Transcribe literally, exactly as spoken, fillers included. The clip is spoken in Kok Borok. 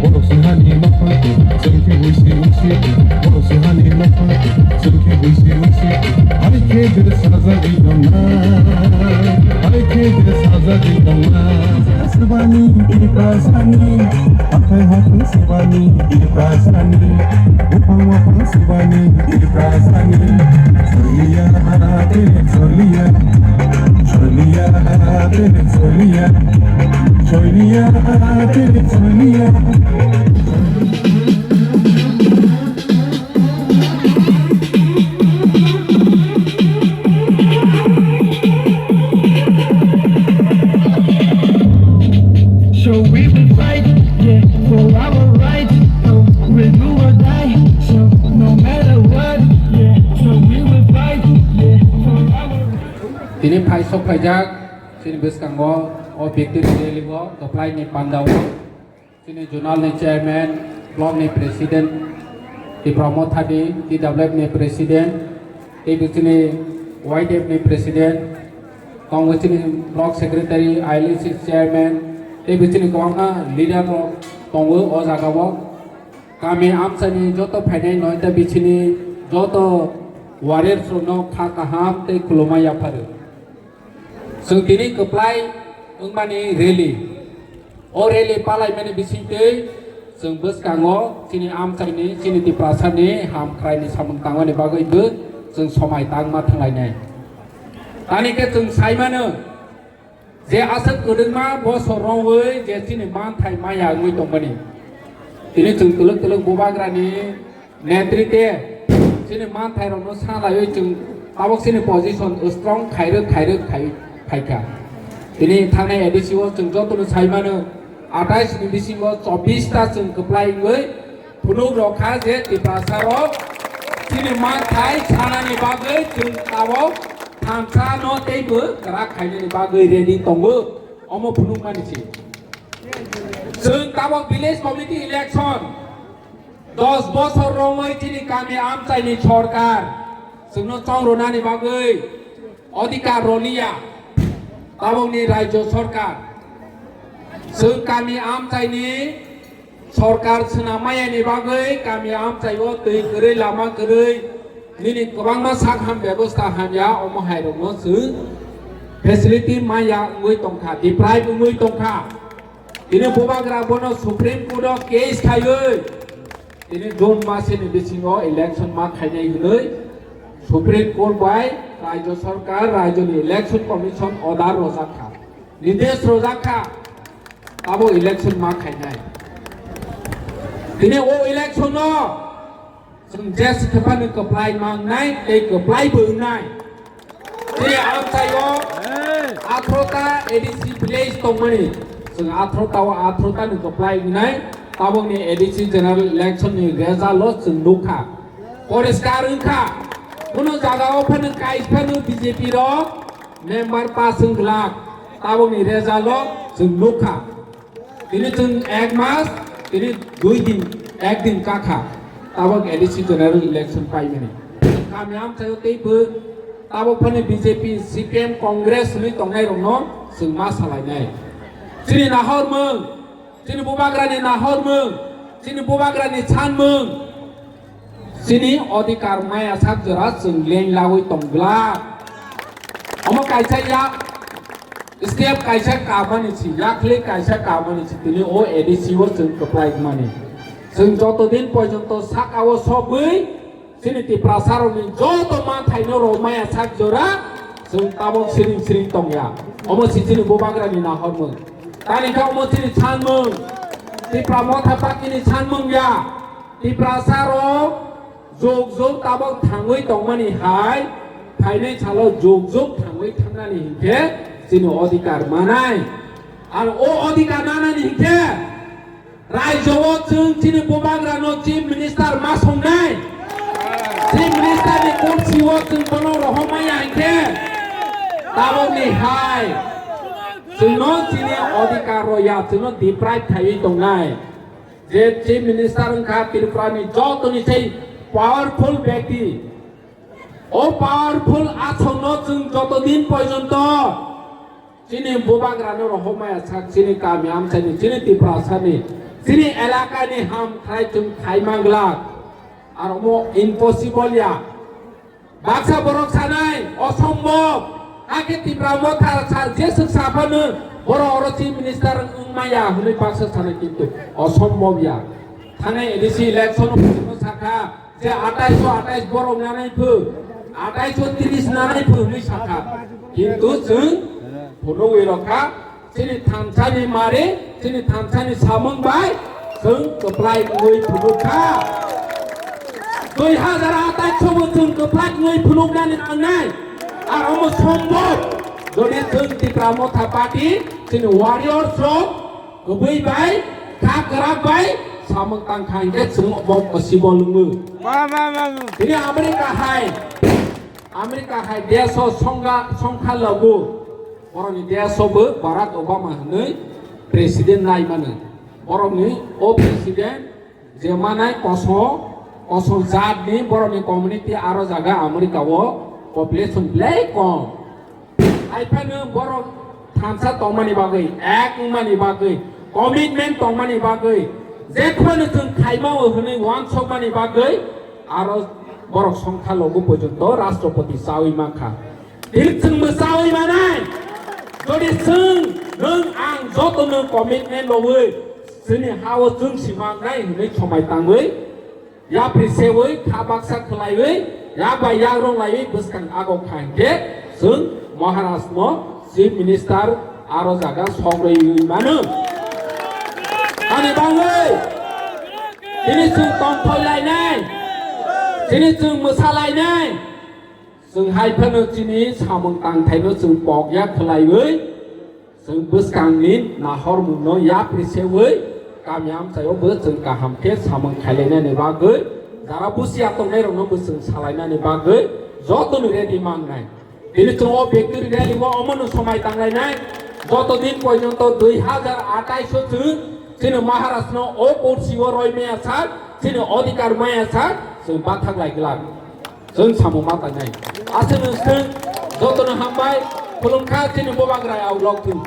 Borok se hani nokha, chwng khe buisi buisi. Borok se hani nokha, chwng khe buisi buisi. Hai khe de sajagwi tongnai, hai khe de sajagwi tongnai. Sibani, Tiprasani, hathai hathai sibani, Tiprasani, buphang waphang sibani, Tiprasani. Choliya, tere choliya, choliya, tere choliya, choliya, tere choliya. So we will fight, yeah, for our rights. So we'll do or die. So no matter what, yeah. So we will fight, yeah, for our rights. Tini phaisok phaijak chini bwskango o victory rally o kwplai ni panda o. Chini zonal ni chairman, block ni president, Tipra Motha ni T W F ni president, tei bo chini Y D F ni president, tongo chini block secretary, I L C chairman, tei bo chini kwbangma leader rok tongo o jaga o. Kami amchai ni joto phainai noita bichini joto warriors rok no kha kaham tei khulumma yapharo. Chwng tini kwplai wngmani rally. O rally palaimani bisingtwi chwng bwskango chini amchaini, chini Tiprasani hamkraini samung tangmani bagwibo chwng somai tangma thanglainai. Tani khe chwng saimano je aswk kwdwkma bosor romwi je chini manthai maya wngwi tongmani. Tini chwng twlwk twlwk bubagrani Netrite chini manthairokno sa laiwi chwng tabok chini position strong khairwk khairwk khai phaikha. Tini thangnai A D C o chwng jotono saimano, atais ni bisingo chobbish ta chwng kwplai wngwi phunuk rok kha je Tiprasa rok chini manthai sanani bagwi chwng tabok thansa no teibo kwrak khainani bagwi ready tongo. Omo phunukmani se chwng tabok village committee election dos bosor romwi chini kami amchaini sorkar chwngno chongrwnani bagwi odhikar rwliya tabokni rajyo sorkar. Chwng kami amchaini sorkar swnam mayani bagwi kami amchaio twi kwrwi, lama kwrwi, nini kwbangma sak ham bebosta hamya, omo hairokno chwng facility maya wngwi tongkha, deprive wngwi tongkha. Tini bubagra bono Supreme Court o case khaiwi tini June masini bisingo election ma khainai hwnwi Supreme Court bai Rajya Sarkar, Rajyani Election Commission order rojak kha, nidesh rojak kha, abo election ma khainai. Tini o election no Chwng jes khe phano kwplai mangnai tei kwplai bo wngnai. Tei amchaio athro ta A D C village tongmani. Chwng athro ta o athro ta ni kwplai wngnai. Tabokni A D C general election ni result o chwng nukha. Poriskar wngkha. Kuno jaga o phano kaisa phano B J P rok member pass wng glak. Tabokni result o chwng nukha. Tini chwng ek mas, tini dui din, ek din kakha, tabok A D C general election paimani. Kami amchaio tei bo tabok phani B J P, C P M, Congress hwnwi tongnai rokno chwng ma salainai. Chini nahormung, chini bubagrani nahormung, chini bubagrani sanmung, Chini odhikar maya sak jora chwng leng lagwi tong glak. Omo kaisa yak step kaisa kamani si, yakli kaisa kamani si, tini o A D C o chwng kwplai mani. Chwng joto din porjonto saka o sogwi chini Tiprasa rokni joto manthai no rw maya sak jora chwng tabok siring siring tongya. Omo si chini bubagrani nahormung. Tani khe omo chini sanmung. Tipra Motha Party ni sanmung ya. Tiprasa rok jog jog tabok thangwi tongmani hai, phainai salo jog jog thangwi thangnani hinkhe chini odhikar manai. Ar o odhikar manani hinkhe Raijo o chwng chini bubagra no Chief Minister ma songnai. Chief Minister ni kursi o chwng bono rohormaya hinkhe tabokni hai chwngno chini odhikar roya, chwngno deprive khaiwi tongnai. Je Chief Minister wngkha Tripura ni joto ni sei powerful byakti. O powerful aswk no chwng joto din porjonto chini bubagra no rohormaya sak, chini kami amchai ni, chini Tripura sani, chini elaka ni ham khai chwng khai manglak. Ar omo impossible ya. Baksa borok sanai, osombob. Hakhe Tipra Motha sa je swk sa phano borok oro Chief Minister wng maya hwnwi baksa sanai, kintu osombob ya. Thanai A D C election o sakha je atais o atais borok nanai phu, atais o tris nanai phu hwnwi sakha. Kintu chwng phunugwi rokha. Chini thansa ni mari, chini thansa ni samung bai chwng kwplai wngwi phunuk kha. Dui hazar atais bo chwng kwplai wngwi phunuknani nangnai. Ar omo sombhob, jodi chwng Tipra Motha Party, chini warriors rok kwbwi bai, kha kwrak bai samung tang kha hinkhe chwng obo possible wngo. Ba, ba, ba, ba. Tini America hai, America hai desh o songkha, songkha lagu. Borokni desh o bo Barack Obama hwnwi president nai mano. Borokni o president je manai koso, koso jat ni borokni community aro jaga America o population belai kom. Hai phano borok thansa tongmani bagwi, ek wngmani bagwi, commitment tongmani bagwi, jephano chwng khaima o hwnwi uansukmani bagwi, aro borok songkha logo porjonto Rashtrapati chawi mankha. Tini chwng mwsawi manai. Jodi chwng, nwng, ang joto nwng commitment lowi chini ha-o chwng simangnai hwnwi somai tangwi, yapri sewi, kha baksa khwlaiwi, yak bai yak rong laiwi bwskang ago kha hinkhe chwng Maharaj no Chief Minister aro jaga sogwi mano. Ani bagwi tini chwng tongthoi lainai, tini chwng mwsa lainai. Chwng hai phano chini samung tangthaino chwng pokya khwlaiwi, chwng bwskangni nahormungno yapri sewi, kami amchaio bo chwng kaham khe samung khailainani bagwi, jara busia tongnairokno bo chwng salainani bagwi jotoni ready mangnai. Tini chwng o victory rally o omono somai tanglainai, joto din porjonto dui hazar atais o chwng chini Maharaj no o kursi o roi maya sak, chini odhikar maya sak, chwng bathak lai glak. Chwng samung ma tangnai. Aswk nwng swng jotono hambai, khulumkha chini bubagra aulok thung.